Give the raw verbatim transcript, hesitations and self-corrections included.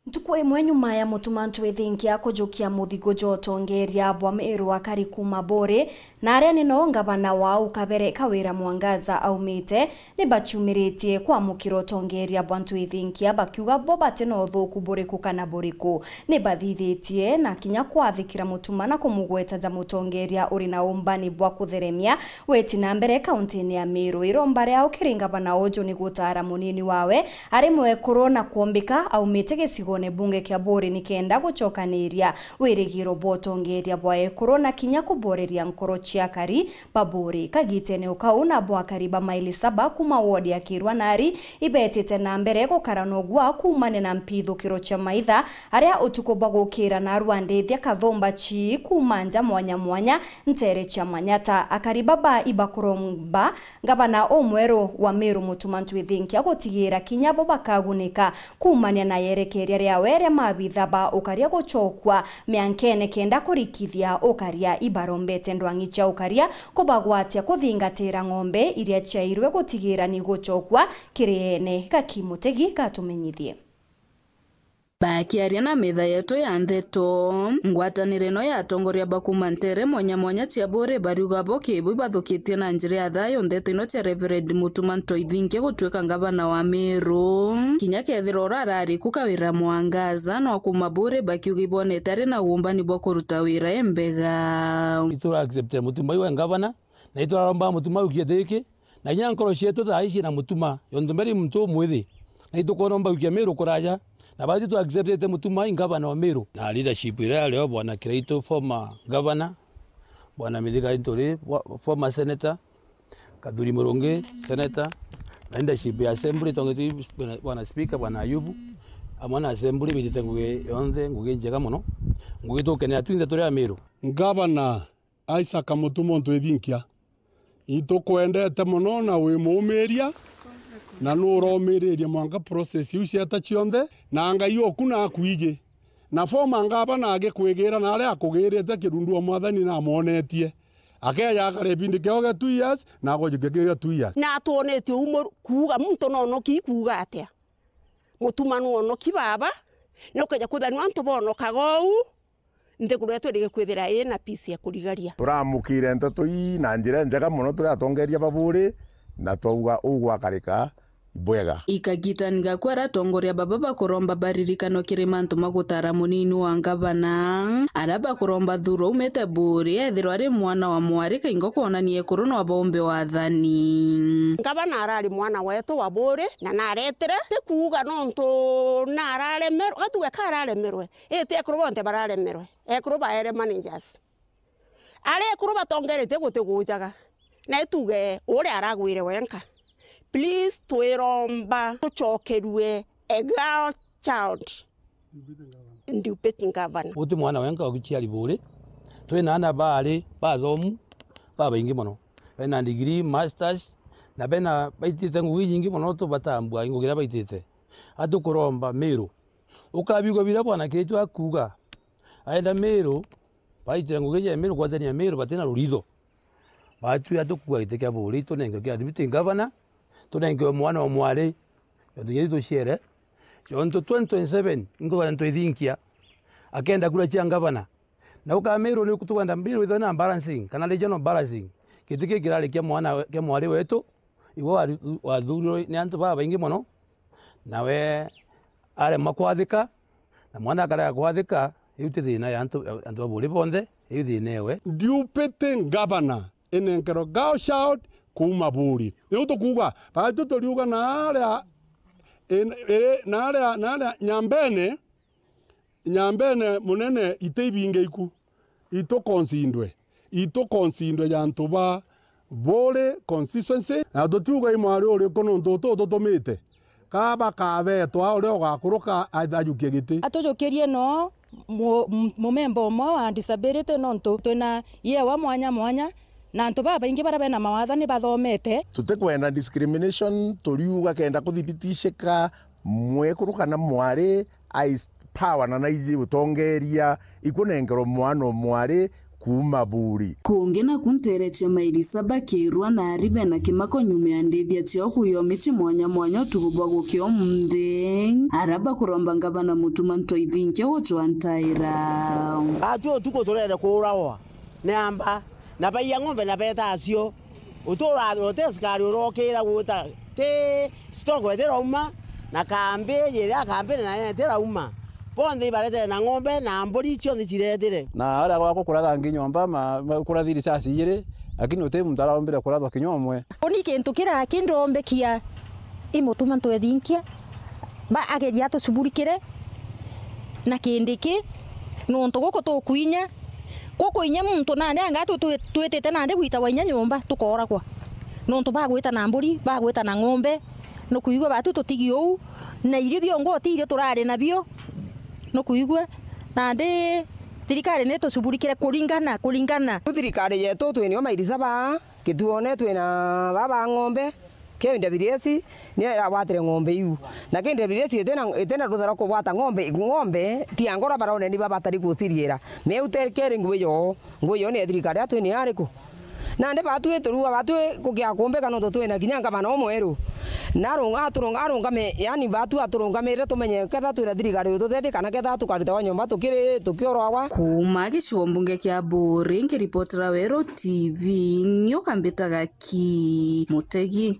Ntuku imwe nyuma ya Mutuma Ntwithinkia kujukia muthigu jwa utongeria bwa Meru, akari kuuma Buuri, na aria ni no ngavana wao kabere Kawira Mwangaza aumite, ni baciumiritie kwamukira utongeria bwa Ntwithinkia, bakiuga bo bati na uthuku buriku kana buriku. Ni bathithitie na kinya kwathikira Mutuma na kumugweta ja mutongeria uri na umbani bwa kutheremia witi na mbere kauntini ya Meru. Iromba riao kiri ngavana uju ni gutaara munini wawe ari mwekuru na kwombika aumite gicigone bunge kia Buuri nikenda gucokaniria wirigiro bwa utongeria bwa ekuru na kinya kuboreria nkoro cia akari ba Buuri. Kagitene o kau nabo akari ba maili saba kuuma wodi ya Kirwa Nari ibetite na mbere gukara na ugwa kuumania na mpithukiro cia maitha aria utuku bwa gukira narua ndithia kathumba cii kuuma nja mwanya mwanya ntere cia Manyata. Akari baba ibakuromba ngavana umweru wa Meru Mutuma Ntwithinkia gutigira kinya bo bakagunika kuumania na yerekeria riawe ria mabitha ba ukaria gucokua miankene kenda kurikithia ukaria. Ibarombete ndwang'i cia ukaria kubagwatia kuthingatira ng'ombe iria ciairwe gutigira ni gucokua kiri ene. Gaki Mutegi gatumenyithie. Bakiaria na metha yetu ya ndeto, ngwataniro ino ya atongoria ba kuuma ntere mwanya mwanya cia Buuri bariuga bo kibu ibathukitie na njira ya thayu ndeto ino cia Reverend Mutuma Ntwithinkia gutuika ngavana wa Meru, kinya kethira ura arari ku Kawira Mwangaza, no kuuma Buuri bakiuga ibonete ari na uumbani bwa kuruta wira imbega. Itura accept Mutuma iwe ngavana, na ituraromba Mutuma iu kiete giki, na inya nkoro cietu thaa ici na Mutuma, yontu mbere muntu umwithi, na itukwona mbaukia Meru kuraja, na bathi tu acceptete Mutuma i ngavana wa Meru. Na leadership iria yario bwana Kiraitu, former governor, bwana Mithika Linturi, wa-, former senator, Kathuri Murungi, senator, na leadership ya assembly, tongetwe bwana, bwana speaker, bwana Ayubu, amwe na assembly, bitite ngugi yonthe, ngugi njega mono, ngugi tukenera twinthe turi a Meru. Ngavana Isaac Mutuma Ntwithinkia, itukwendete mono na wi muumiria, na nuromiriria mwanka process iu cieta cionthe, na Ngai oku nakwiji. Na former ngavana agikwigira na aria akugirite kirundu o Mwathani namwonetie. Akeja akara ibindi kiao gia two years, na agojukia kiu gia two years. Na atwonetie umo kuuga muntu nonoki kuuga atia? Mutuma nwonoki baba, na ukeja kwithirwa antu bonokaga uu. Nthiguru yetu irige kwithira ii na peace ya kurigaria. Turamukire nteto ii na njira njega mono turi atongeria ba Buuri, na twauga uu gwakarika bwega. Ikagitani gakua aria atongoria baba bakuromba baririkanwe kiri mantu ma gutara munini wa ngavana, aria bakuromba thurwa umite Buuri, ethirwa ari mwana wa mwari kaingo kwonania ekuru no baumbe wathani. Ngavana arari mwana wetu wa Buuri na naretire, ti kuuga nontu nararemerwe, gatuge ka araremerwe, iti ekuru bonthe bararemerwe. Ekuru ba area managers. Ari ekuru batongeretie gutigujaga. Na ituge uria aragwire wenka. Please, twiromba tucokerue a girl child deputy governor. Guti mwana wenka uciari Buuri. Twina ana baari bathomu babaingi mono. Bena degree, masters, na bena baitite ngugi inyingi mono tubatambua ngugi iria baitite. Atukuromba Meru. Ukabigua biria bwana Kiraitu akuuga. Aenda Meru, baitire ngugi ja Meru, gwatania Meru, batina ruritho. Batwira tukua giti kia Buuri, tunenkerwe kia deputy governor, tunenkerwe mwana wa mwari, yontu jeri tuciere. Yontu twenty twenty-seven, inguvana Ntwithinkia, akenda kura cia ngavana. Na uka Meru ni tukwenda Meru ithwe na balancing, kana regional balancing. Giti kii kirari kia mwana, kia mwari wetu, Iwe wari-, wathurirwe ni antu babaingi mono, nawe arema kwathika, na mwana akarega kwathika, iu ti thina ya antu, antu ba Buuri bonthe, iu thina ewe. Deputy governor inenkerwe girl child kuuma Buuri. Niu tukuuga, baitu turiuga naaria, in-, iri, naaria, naaria Nyambene, Nyambene munene iti ibinge iku, itukonsindwe, itukonsindwe ja antu ba Buuri constituency, na tutiuga i mwari uriku nontu utu ututumite, ka bakabetwa uria ugakuruka ajukie giti. Atujukirie no mu-, mu-, mumemba umwe wa disability nontu twina yewa mwanya mwanya, na antu babaingi baria bena mawatho ni bathomete. Tutikwenda discrimination, turiuga kenda kuthibitishika mwekuru kana mwari ai s-, power na naiji utongeria, ikunenkerwa mwana o mwari kuuma Buuri. Kungi naku nteere cia maili saba kiirua na ari bena kimako nyuma ya ndithia ciao kuya mici mwanya mwanya utuku bwa gukia umunthi. Ara bakuromba ngavana Mutuma M'Ethingia gucwa ntaira. Atwi utuku turere kuuragwa ni amba, na baiya ng'ombe na beeta acio. Utura uti askari urokira gwita ti stock itirauma, na kambi iria kambine nayo itirauma. Bonthe ibaretire na ng'ombe na mburi cionthe ciretire. Na aria gwakwa kuratha ngi nyomba ma, ma, kurathi risasi ijiri, lakini uti muntu araombire kurathwa kinya umwe. Uni kintu kiria kindombekia i Mutuma M'Ethingia, ba ageria atucuburikire na kindi ki, nontu guku tukuinya, gukuinya muntu nandi anga tu- tu- twitite nandi gwitagwa inya nyomba tukooragwa, nontu bagwita na mburi, bagwita na ng'ombe, nukwigua batu tutigi uu, na irio biongo ti irio turari nabio, nukwigua, nandi thirikari nitucuburikire kuringana kuringana. Thirikari yetu twinio mairisa baa, Kituone twina baba ng'ombe, K W S niyo iragwatire ng'ombe iu. Na K W S itina, itina rutha rwa kugwata ng'ombe, ng'ombe ti angora barone ni babatari guciriira. Meu te keri ngui yo, ngui yo ni ya thirikari atwi ni ariku? Nandi batwi turua batwi kukia kumbika nontu twina kinya ngavana umweru. Na arunga, aturunga, arungame, yani batwi aturungamire tumenye ketha twina thirikari ututethie kana ketha tukaritawa nyomba tukiri, tukioragwa. Kuuma gicigo mbunge kia Buuri, nkiripotera Weru T V, nioka mbitaga ki Mutegi.